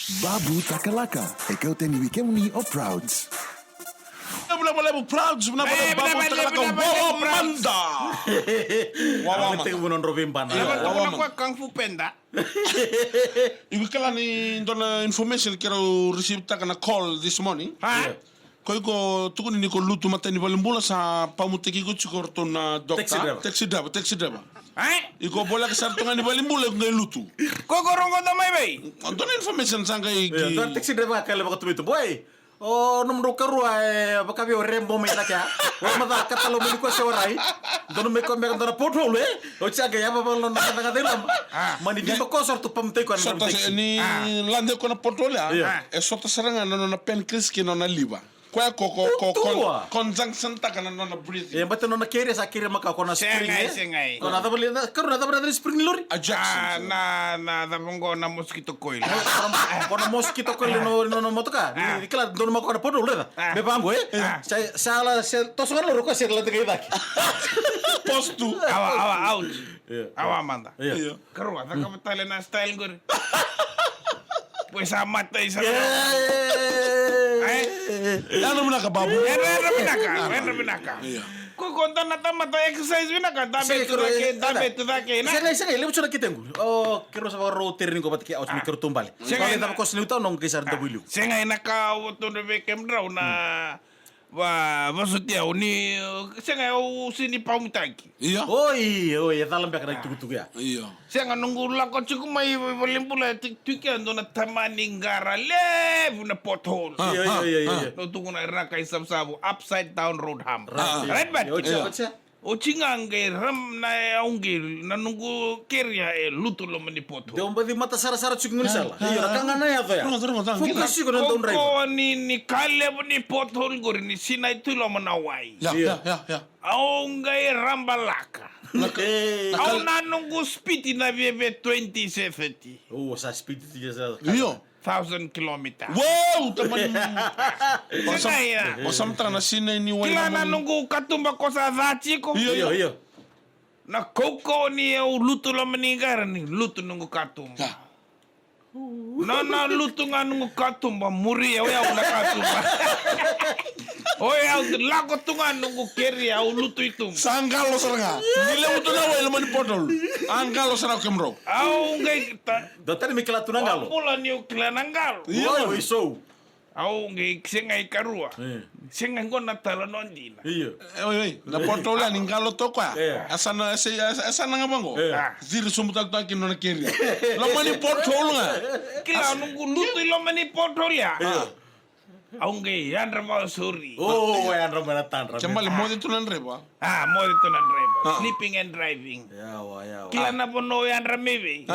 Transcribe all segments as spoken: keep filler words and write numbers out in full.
Babu Takalaka, e kau tani wikemuni o Prouds. Vinaka vakalevu Prouds, vinaka vakalevu Babu Takalaka, wawa mada. Wawa mada. Tiko vuna dro vei bana. Wawa mada. Kung Fu Panda. Iko kila ni dua na information keirau receive taka na call this morning. Ha? Ko iko tukuni ni ko lutu matai ni valenibula sa pamutaki iko tiko ratou na doctor. Taxi driver. Taxi driver, taxi driver. Ai? Iko voleka sara tu ga ni valenibula iko qai lutu. Ko ko rogoca mai vei? Dua na information sa qai ki. Dua na taxi driver ka leva ka tu mai tu. Boy, o nomudrau karua e vaka vei o Rembo mai na kea. O maca ka talo mai ni ko se warai. Donu mai ko me ka dua na pothole e. O cia qai yava vala na gacaga cei lama. Mani viva ko sara tu pamutaki ko na. Sota se ni lade ko na pothole a. E sota sara ga na nona pancreas kei na nona liver. Koya ko, ko, ko, ko conjunction taka na nona breathing. E bata nona carrier sa carrier maka ko na spring. Segai, segai. Ko na cava li na, ko na cava na spring lori? Ajax. Na, na cava qo na mosquito coil. Ko na mosquito coil no, no, no motoka. Ni kila donu maka ko na pothole reda. Me vango e. Sa, sa la, se toso ga lori ko se la de kai daki. Post tu. Awa, awa, ouch. Awa mada. Karua, cakava tale na style qori. Poi sa matai sa. Ai. Yadra vinaka Babu. Yadra, yadra vinaka, yadra vinaka. Ko ko dana tamata exercise vinaka, dabe tu cake, dabe tu cake na. Segai, segai, levu tu na kitequ. O keirau sa vakarau tere ni qo vata kei ouch me keirau tu bale. Segai na cava ko sini utau noqu kei sara davu iliu. Segai na ka au tu na vei kemudrau na. Va, vosoti au ni, sega au sini pamutaki. Ia. Oi, oi, e cala beka na itukutuku ya. Ia. Sega noqu lako tiko mai valenibula e tiko ya dua na tamani qara levu na pothole. Ia, ia, ia, ia. No tukuna ira na kai savusavu upside down road hump. Right, but. Oti ga qai ram na au qai na noqu keria e lutu loma ni pothole. Deu baci mata sarasara tiko gaunisala. Io, na ka ga na yaco ya. Rogoca, rogoca. Focus tiko na dau driver. Koko ni, ni ka levu ni pothole qori ni sinai tu loma na wai. Ia, ia, ia. Au qai rabalaka. Au na noqu speed na viavia twenty se thirty. O, sa speed tiko sa. Io. Thousand kilometer. Wow, tamani. Sinai ya. Wasamtaka na sinai ni wai. Kila na noqu katuba ko sa ca tiko. Io, io, io. Na kaukauwa ni au lutu loma ni qara ni lutu noqu katuba. Na, na lutu ga noqu katuba, muri au, au na katuba. Oi, au lako tu ga noqu keria, au lutu i tuba. Sa qalo sara ga. Ni levu tu na wai loma ni pothole. A qalo sara o kemudrau. Au qai ta. Dua tani me kila tu na qalo. Au bula niu kila na qalo. Io. Oi, oi, so. Au qai sega i karua. Sega qo na tala no dina. Io. E, oi, oi. Na pothole ni qalo toka. A sa na, e sa, e sa na ga vaqo. Ciri sobu tale toka kina nona keria. Loma ni pothole ga. Kila noqu lutu i loma ni pothole ya. Au qai yadra vakasauri. O, yadra mai na tadra. Kena ibalebale moce tu na draiva. A, moce tu na draiva. Sleeping and driving. Yawa, yawa. Kila na vanua au yadra mai vei.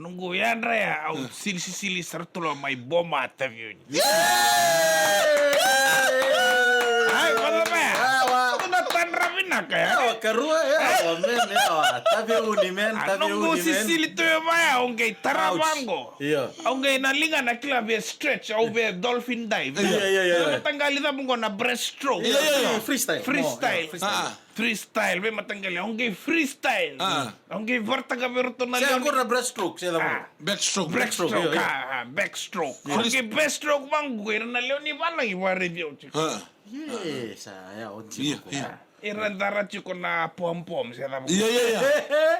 Noqu yadra ya, au sili sisili sara tu loma i boma tavioni. Ai, vata vaya. Noqu na tadra vinaka ya. Yawa, karua, yawa, man, yawa. Tavioni, man, tavioni, man. Noqu sisili tu e vaya, au qai tara vaqo. Io. Au qai na ligana kila via stretch, au via dolphin dive. Io, io, io. Mataqali cava qo na breaststroke. Io, io, io. Freestyle. Freestyle. Freestyle, vei mataqali, au qai freestyle. Au qai varataka vei ratou na lewe ni. Sega qo na breaststroke, sega qo. Backstroke. Backstroke, io, io. Backstroke. Au qai backstroke vaqo, ira na lewe ni valagi vakaraici au tiko. Io, sa, ya, o tiko. Ira dara tiko na pom pom, se cava. Io, io, io.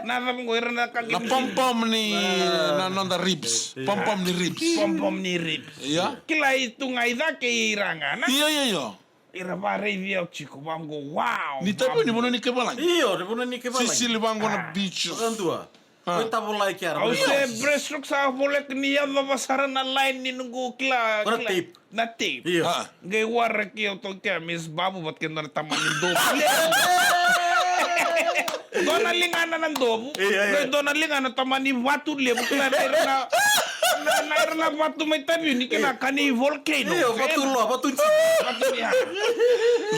Na cava qo, ira na ka. Na pom pom ni, na noda ribs. Pom pom ni ribs. Pom pom ni ribs. Io. Kila i tu ga i cake i ra ga, na. Io, io, io. Ira vakaraici au tiko vaqo, wow. Ni tavioni vanua ni kaivalagi. Io, ni vanua ni kaivalagi. Sisili vaqo na beach. Vakadua. Ko tavolai kea. Au se breaststroke sa voleka ni yacova sara na line ni noqu kila, kila. Na tape. Io. Qai waraki au toka kea, Miss Babu, vata kei dua na tamani dovu. Dua na ligana na dovu. Io, io. Dua na ligana tamani vatu levu. Kila na ira na, na, na ira na vatu mai tavioni kei na ka ni volcano. Io, vatu loa, vatu ni. Vatu ni ya.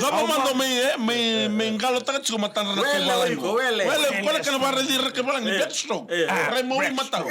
Cava mada mai, e, mai, mai qalotaka tiko matadra na kaivalagi. Wele, wele. Wele, koya na ka na vakaraici ira na kaivalagi. Backstroke. Rai mawi matau.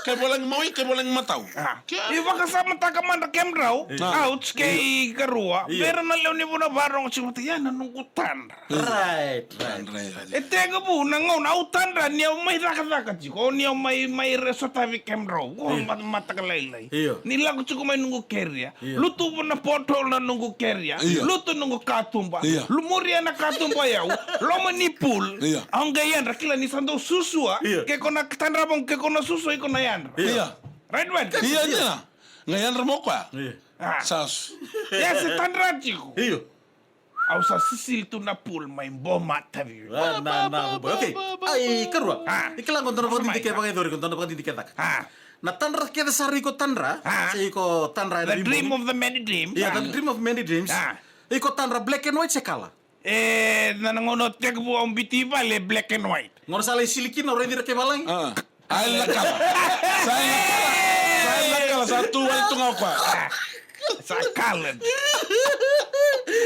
Kaivalagi mawi, kaivalagi matau. I vakasamataka mada kemudrau. Ouch, kei karua. Vei ira na lewe ni vanua vakarorogo tiko vata, ya na noqu tadra. Right, right. E tekivu na gauna au tadra ni au mai cakacaka tiko, ni au mai, mai re sotavi kemudrau. Ko ma-, mataka lailai. Io. Ni lako tiko mai noqu keria. Io. Lutu na pothole na noqu keria. Io. Lutu noqu katuba. Io. Lumuria na katuba yau. Loma ni pool. Io. Au qai yadra, kila ni sa dau susua. Io. Ke ko na tadra vaqo, ke ko na susua, iko na yadra. Io. Io. Right, right. Io, io. Qai yadra mo koya. Io. Ah. Sa su. Ia se tadra tiko. Io. Au sa sisili tu na pool mai Boma Tavi. Ah, na, na, okay. Ai, karua. Ah. I kila qo dua na vakadidike vakayacori, qo dua na vakadidike caka. Ah. Na tadra kece sara iko tadra, ah, se iko tadra ena veibogi. The dream of the many dreams. Yeah, the dream of many dreams. Ah. Iko tadra black and white se kala? E, na, na gauna o tekivu au biuti vale black and white. Gauna sa lai sili kina, o raici ira kei valagi. Ah. Ai, la kala. Sa la kala. Sa la kala, sa tu wale tu ga o koya. Sa kala.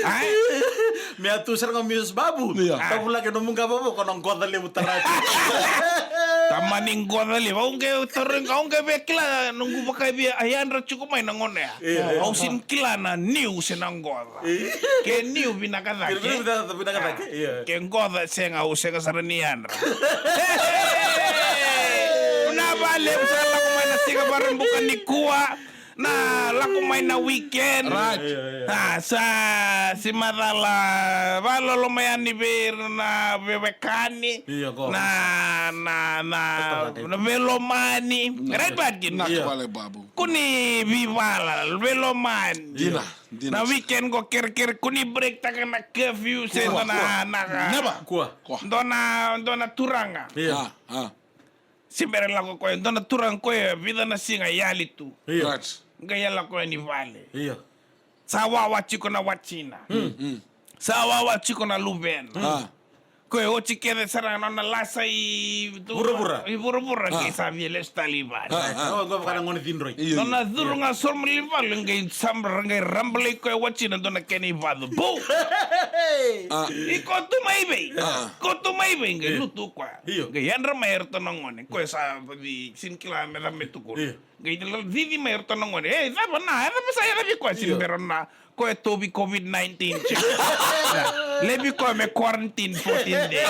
Ai? Me a tu sara ga o Miss Babu. Io. Sa vulaki nomu qavavo, ko na qoca levu tarati. Tamani qoca levu. Au qai taro, au qai via kila noqu vakaivia a yadra tiko mai na gauna ya. Io. Au sega ni kila na niu se na qoca. Ke niu vinaka cake. Ke niu vinaka cake, io. Ke qoca sega, au sega sara ni yadra. Na vale, au sa lako mai na siga Vakaraubuka nikua. Na lako mai na weekend. Right. Io, io. Ah, sa si macala valoloma yani vei ira na veiwekani. Io, qo. Na, na, na, na veilomani. Right back in. Io. Vale, Babu. Kua ni veivala, veilomani. Dina. Na weekend qo kerekere, kua ni break taka na curfew se dua na, na, never. Kua. Dua na, dua na turaga. Io. Ah, ah. Se bera lako koya, dua na turaga koya, vica na siga yali tu. Io. Right. Qai yala koya ni vale. Io. Sa wawa tiko na watina. Mm, mm. Sa wawa tiko na luvena. Ah. Koya oti kece sara ga na nona lasa i vuravura. I vuravura, ah, qai sa via lesu tale i vale. Ah, ah. Qo vaka na gone cidroi. Io, io. Nona curu ga sara mai i vale, qai sabra, qai rabalai koya watina dua na kena ivacu. Bou! Ah. I ko tu mai vei? Ah. Ko tu mai vei? Qai lutu koya. Io. Qai yadra mai eratou na gone. Koya sa vei, sega ni kila me cava me tukuna. Io. Qai cici mai eratou na gone. E, cava na, e cava sa yaco vei koya, sega ni bera na. Koya e tauvi covid nineteen. Levi koya me quarantine fourteen days.